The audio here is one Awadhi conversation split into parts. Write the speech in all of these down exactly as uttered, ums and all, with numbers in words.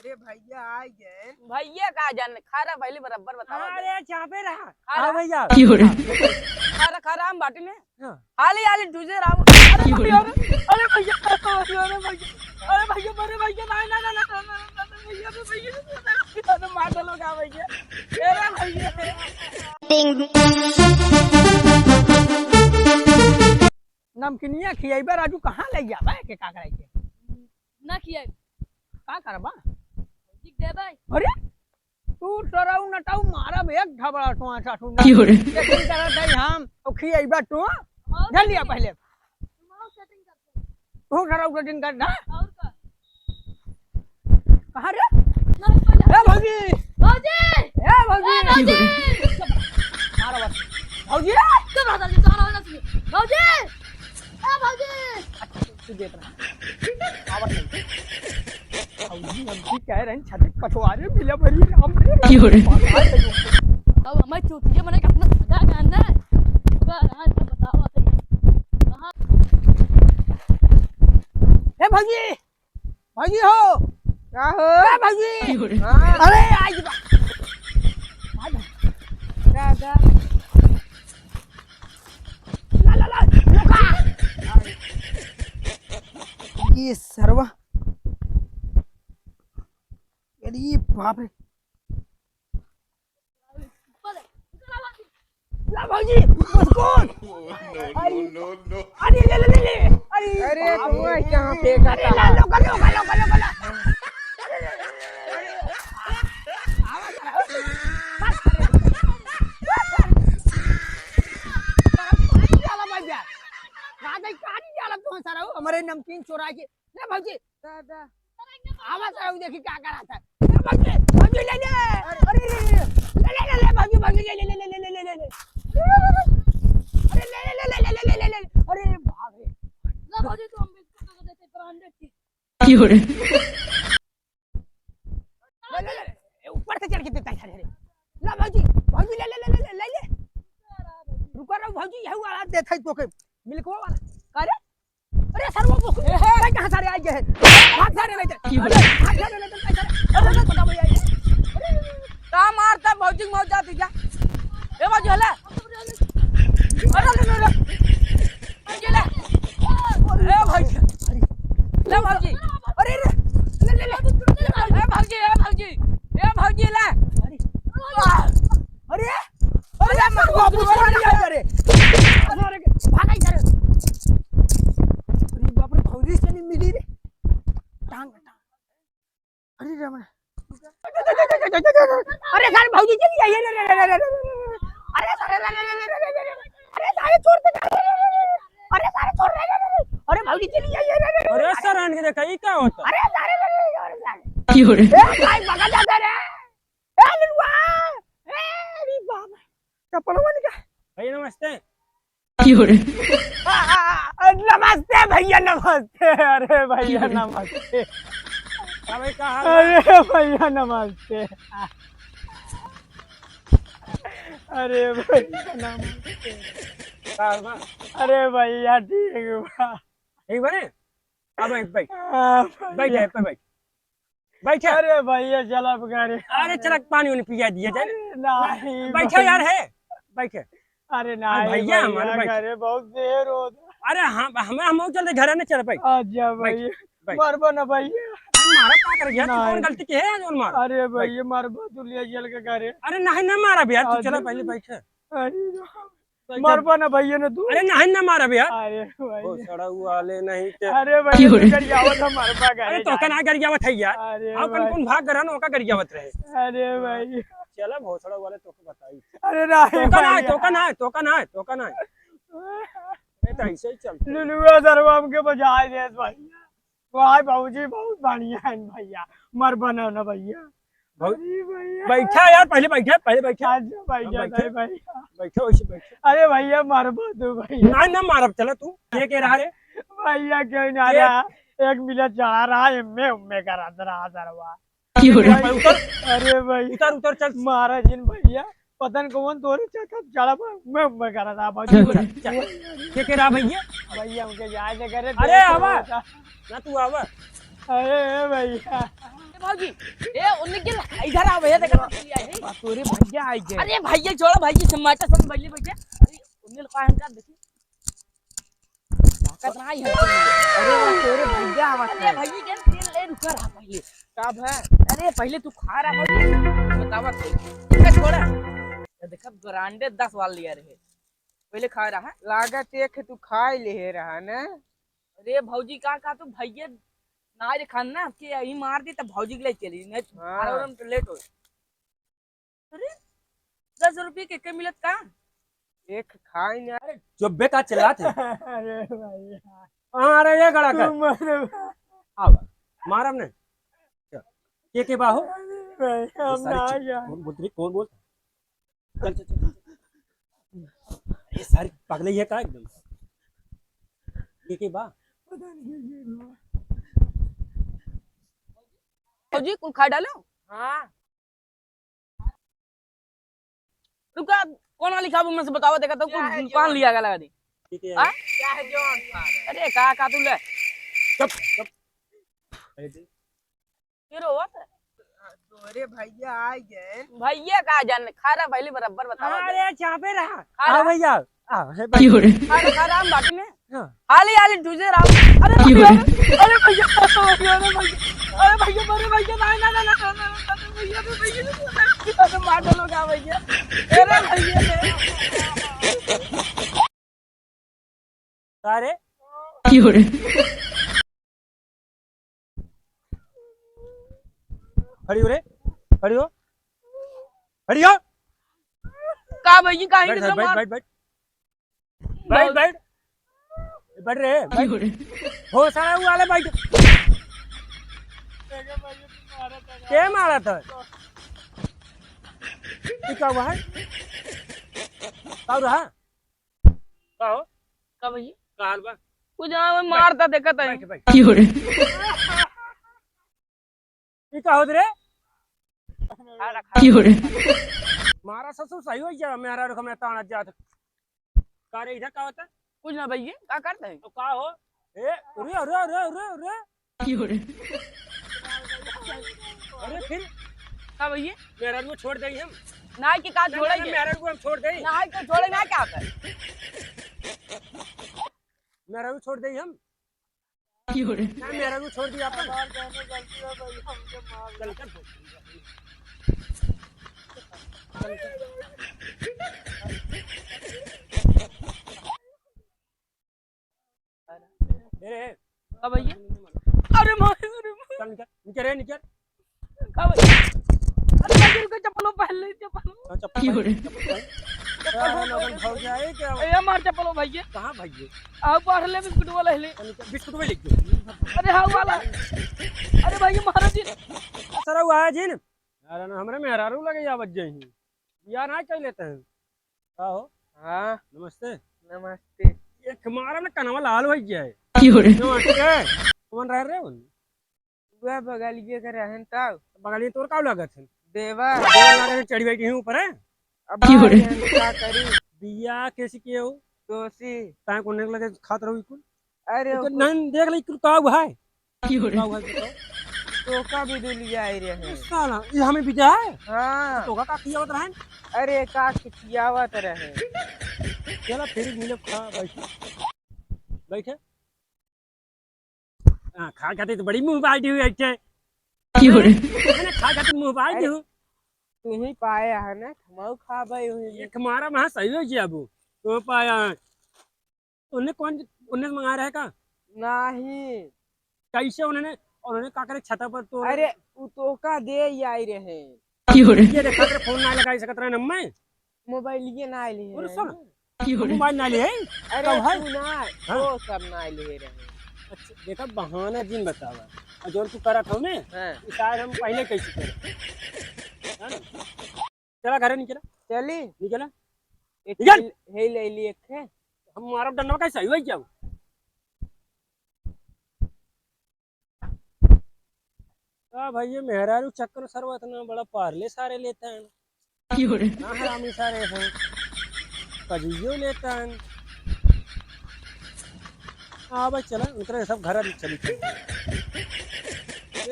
ए भैया आ गए। भैया का जाने, खा रहा पहले बराबर बतावा दे। अरे चापे रहा। खा रहा। हाँ भैया। क्यों रे? खा रहा, खा रहा हम बाटी में। हाँ। हाली, हाली, तुझे राम। अरे भैया, अरे भैया, अरे भैया, अरे भैया, अरे भैया, अरे भैया, नहीं, नहीं, नहीं, भैया, अरे भैया, अरे मार डालो का भैया? अरे भैया। नमकीनिया खियाइबे राजू, कहाँ ले जाबे के का करे के? ना खियाई। का करबा? ठीक दे भाई। अरे तू सरऊ नटाऊ मारब एक ढबड़ा टोआ सासू ना। क्यों रे? Setting करत है हम, ओ खियाइबा तू। हम और धर लिया setting पहले। हम और setting करते हैं। तू सरऊ setting कर ना। और का? कहाँ रे? ना, ना। ए भौजी। भौजी। ए भौजी। ए भौजी। मारो बस। भौजी। चुप रह, भौजी, तोहरा वाला सुन। भौजी। ए भौजी। अच्छा, तू देख रहा। आवत नहीं। भौजी, हम भी कह रहे हैं, छाती कछुआ रे, मिला भरी राम रे। क्यों रे? अब हमें चूतिया बने का अपना सजा जानना है। का रहा है, बताओ आप। कहाँ? ए भौजी, भौजी हो। का हो? ए भौजी। क्यों रे? हाँ। अरे, आज बा-, आज दादा। ला, ला, ला, रुका। ये सरवा। अरे बाप रे। ला भौजी, मुस्कुन। No, no, no, no। अरे, ले, ले, ले, ले। अरे, अरे, बाप रे। तू कहाँ फेंका अरे, था? ला, लो, लो, लो, लो, लो, लो। कहाँ गई, कहाँ नहीं जाला तू सारा? हमारे नमकीन चुरा के। ले भौजी, दादा। आवा सरऊ देखी का करत है। ए भौजी, भौजी ले ले। अरे, अरे, अरे, अरे। ले, ले, ले, ले, भौजी, भौजी ले ले, ले, ले। अरे, ले, ले, ले। अरे, बाप रे। ला भौजी, तू हम बिस्कुट को देते branded की। क्यों रे? ले, ले, ले, ले। ए, ऊपर से चढ़ के देता है, अरे। ला भौजी, भौजी ले, ले, ले। रुका रहो भौजी, यही वाला देता है तोके। मिल्कवा वाला। का रे? अरे सरवा वो, ए, हे, कहाँ सारे आ गए हैं? भाग सारे नहीं थे। क्यों? अरे, भाग सारे नहीं थे, सारे। अरे, अरे, पता भैया, ये। अरे, का मारता भौजी, मौत जाती क्या? ए भौजी, हला। अरे, अरे, अरे, अरे। ये ले। ए भौजी। ले भौजी। अरे, अरे। ले, ले, ले। ए भौजी, ए भौजी। ए भौजी, ले। अरे। अरे, अरे, अरे, बाप रे, बाप रे, अरे, भागा इधर। अरे, बाप रे, भौजी से नहीं मिली रे। टांग, टांग। अरे, राम। अरे, सारे भौजी चली आई, अरे, अरे, अरे, अरे, अरे, अरे, अरे, सारे, अरे, अरे, अरे, अरे, अरे, अरे, सारे छोड़ दे, अरे, अरे, अरे, अरे, अरे, सारे छोड़ दे, अरे, अरे, अरे, भौजी चली आई, अरे, अरे, अरे, अरे, सर, आन के देखा, ई का होता? अरे, सारे, अरे, अरे, अरे, सारे। क्यों रे? ए, भाई, भगा जाता रे। ए, ललुआ! ए, अरे बाप रे। चप्पलवा निकाल। भैया, नमस्ते। क्यों रे? आ, आ, आ, नमस्ते भैया, नमस्ते। अरे भैया, क्यों रे? नमस्ते। हाँ भाई, का हाल बा? अरे भैया, नमस्ते। अरे भैया, नमस्ते। का हाल बा? अरे भैया, ठीक बा। ठीक बा रे? अब बैठ, बैठ। हाँ, भैया। बैठ, यहाँ पे बैठ। बैठे। अरे भैया, चल अब घरे। अरे चल, पानी उनी पिया दिया जाए। अरे नहीं बैठे भैया। यार, है, बैठे। अरे अरे नहीं भैया, भैया, हमारे बैठ। घरे बहुत देर होत। अरे हम, हमें, हम चलते घरे, नहीं चल पाई। अच्छा बैठ, भैया। बैठ। मरबो ना भैया। हम मारा का कर गया? तू नहीं। कौन गलती की है यार, जोन मार? अरे बैठ। भैया, मरबो तू ले चल के घरे। अरे नहीं, ना मारा भैया, तू अच्छा चला पहले भैया। बैठे। अरे राम। तो जब मरबा ना भैया ना तू। अरे नहीं ना मारब यार। अरे भाई। ओ सड़ऊ वाले नहीं ते। अरे भाई, क्यों रे? तू गरियावत है मरबा का अरे रे तोका जान। ना गरियावत है यार। अरे आओ कन भाई। कौन भाग गरन ओका गरियावत रहे। अरे भाई। चला भोसड़ा वाले तोके बताई। अरे नहीं तोका ना, भाई। तोका ना, तोका ना, तोका ना। ये तो ऐसे ही चलते। लुलुआ सरवा हमके बचाए दे भाई। वाह भौजी, बहुत बढ़िया है भैया, मरबा ना ना भैया। बहुत अरे भैया। बैठा यार, पहले बैठा, पहले बैठा। अच्छा भैया, हाँ, बैठा। नहीं भैया। बैठा, वैसे बैठा। अरे भैया, मरबा तू भैया। ना, ना मारब, चला तू। के, के रहा रे? भैया, क्यों ना के? रहा? एक मिला चढ़ा रहा, एम्मे, उम्मे करत रहा सरवा। क्यों रे? भाई, उतर। अरे भाई। उतर, उतर, चल। मारा जिन भैया। पता न कौन तोरे चक्कर चढ़ा पर मैं, मैं करा था, बाबू। चल, चल, चल। के, के रहा भैया? भैया, उनके जाए दे करे, अरे, देख आवा। रहे था। ना तू आवा। अरे, ए भैया। ए भौजी, ए उन्ने के ला, इधर आ भैया, देखा तो चली आई है। बा तोरे भैया आई गए। अरे भैया छोड़ा, भैया समाचार सुन, भैया भैया। अरे उन्ने का है का देखी। ताकत ना आई है। अरे बा तोरे भैया आवत अरे है। भैया के तेल ले रुका रहा पहले। का भा? अरे पहले तू खा रहा भौजी। बतावा तो। इनका छोड़ा। ये देखा ब्रांडेड दस वाला लिया रहे। पहले खा रहा। लागत एक तू खा ले रहा ना। अरे भौजी का का तू भैया ना रे खान ना कि यही मार दी तब भौजी के लिए चली नहीं हाँ। खाना वाला में तो लेट हो। अरे दस रुपये के, के मिलत का? एक खाई ना। अरे चुप बे, का चिल्लात है? अरे भाई। हाँ, अरे ये गड़ा कर। तुम मरो। अब मारब नहीं। चल। के के बा हो? अरे भाई, ये हम सारी ना चीज जान। कौन बोलत रही? कौन बोल? चल, चल, चल, चल। ये सारी पगले ही है का एकदम? के के बा? पता नहीं के के बा। भौजी, कुल खा डालो। हाँ। रुका, कौन वाली खाबू में से बतावा, देखा तो क्या है कौन जो? लिया गया लगा दी। ठीक है। हाँ? क्या है जो? अरे का, का तू ले? चुप, चुप। ये रोवत है? तोरे भैया आ गए। भैया का जान, खा रहा पहले बराबर बतावा। अरे चापे रहा। खा रहा। भैया। आ, हे भाई। क्यों रे? अरे, आराम बाटी में। हाँ। हाली, हाली, दूजे राम। अरे, क्यों रे? अरे, भैया, अरे, भैया, अरे, भैया, अरे, भैया, अरे, भैया, ना, ना, भैया, अरे, भैया, अरे, मार डालो का भैया? अरे, भैया, रे। का रे? क्यों रे? खड़ी हो रे, खड़ी हो, खड़ी हो। का भैया, काहे बैठ, के बैठ, मार- बैठ, बैठ। बैठ, बैठ। बैठ रे, बैठ। क्यों रे? हो साला, वो वाला बैठ। के मारा था? ये का हुआ है? का रहा? का हो? का भैया? का हाल बा? कुछ ना, मैं बैठ। मारता देखत है। बैठ, बैठ। क्यों रे? ई का होत रे? क्यों रे? मारा ससुर सही हो गया, मेरा रुख में ताना जात। का रे, इधर का होता? कुछ ना भैया, का करता है? तो का हो? ए, अरे, अरे, अरे, अरे, अरे। क्यों रे? अरे फिर? का भैया? मेहरारू छोड़ देई हम। ना कि का ना, छोड़े ना, के? मेहरारू हम छोड़ देई। ना कि छोड़े ना क्या कर? मेहरारू छोड़ देई हम। क्यों रे? ना, मेहरारू छोड़ दिया अपन। हमार कौनो गलती हो गई, हमके माफ कर। चल, चल। ए रे। का भैया? अरे मार, अरे मार। चल निकल, निकल रे, निकल। का भैया? अरे भाई, रुको, चप्पलो पहन ले, चप्पलो। हाँ, चप्पल क्यों पहन, रे? चप्पल पहन। चप्पल क्या हो है, लोगन, गया। भौजाई क्या? ए, मार चप्पलो भैया। कहाँ भैया? आओ, पढ़ ले, बिस्कुट वाला ले। चल निकल, बिस्कुट में लिख दो। अरे हाँ, वाला। अरे भाई, ये महाराज जी। सर, वो आया जी न। यार, ना, हमरे मेहरारू लगे या बज जाई। बियाह ना कर लेते हैं। का हो? हाँ। नमस्ते। नमस्ते। एक मारा ना कनवा लाल हो जाए। क्यों रे? नमस्ते। कौन रह रहे हो? वह बगलिए के रहन तब। बगलिए तोर का लागत है? देवर। देवर लागत है, चढ़ी बैठी हूँ ऊपर है। अब क्यों रे? हम का करी? बियाह कैसी किए हो? तोसी। ताए कोने लगे खात रहो कुल। अरे, तो ओकर नन देख ले, कुल का हुआ है? क्यों रे? का हुआ है बताओ? तोका भी दुलिया आई रहे। ए साला, ये हमें भी दे है? हाँ। तोका का खियावत रहन? अरे, का खियावत रहे? चला, फिर मिलो, खा, बैठे। बैठे। हाँ, खा खातिर तो बड़ी मुँह बाटी हुई है। क्यों रे? मैंने खा खातिर मुँह बाटी अरे, हूँ। तू ही पाया है ना, हमहू खाबे वही में। एक मारा वहाँ सही हो गया अब। तो पाया है। उन्हें कौन, उन्हें मंगा रहे का? नहीं। कैसे उन्होंने, उन्होंने का करे छता पर तो अरे, उ तोका दे ही आई रहे। क्यों रे? ये देखा तेरे फोन ना लगाई सकत रहे न मैं। मोबाइल ये ना आइल है और रे। सुन, क्यों रे? मोबाइल ना ले आई? अरे कब है? तू ना, हाँ। वो सब ना आइल है रे। अच्छा, देखा बहाना जिन बतावा। और जो तू करत हो ने, हाँ। ये शायद हम पहले कैसे करे। है ना? चला घरे निकला। चली। निकला। एक निकल। हे, हे ले ली एक है। हम मारब डंडवा कैसे हुआ क्या? का भाई ये मेहरारू चक्कर सरवा इतना बड़ा पारले सारे लेता है। क्यों रे? हाँ, हरामी सारे हैं। कजियो लेता है। हाँ भाई चला, उतरे सब घर चली चली।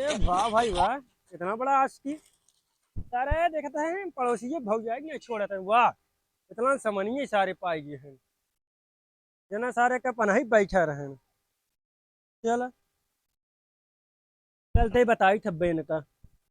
ए वाह भाई वाह। इतना बड़ा आशिकी। सारे देखत हैं, पड़ोसिये भौजाई के नहीं छोड़त हैं। वाह, इतना समनिये सारे पाई गए हैं। जना सारे के पनही बैठा रहन। चल, चलते बताई थब्बे इनका।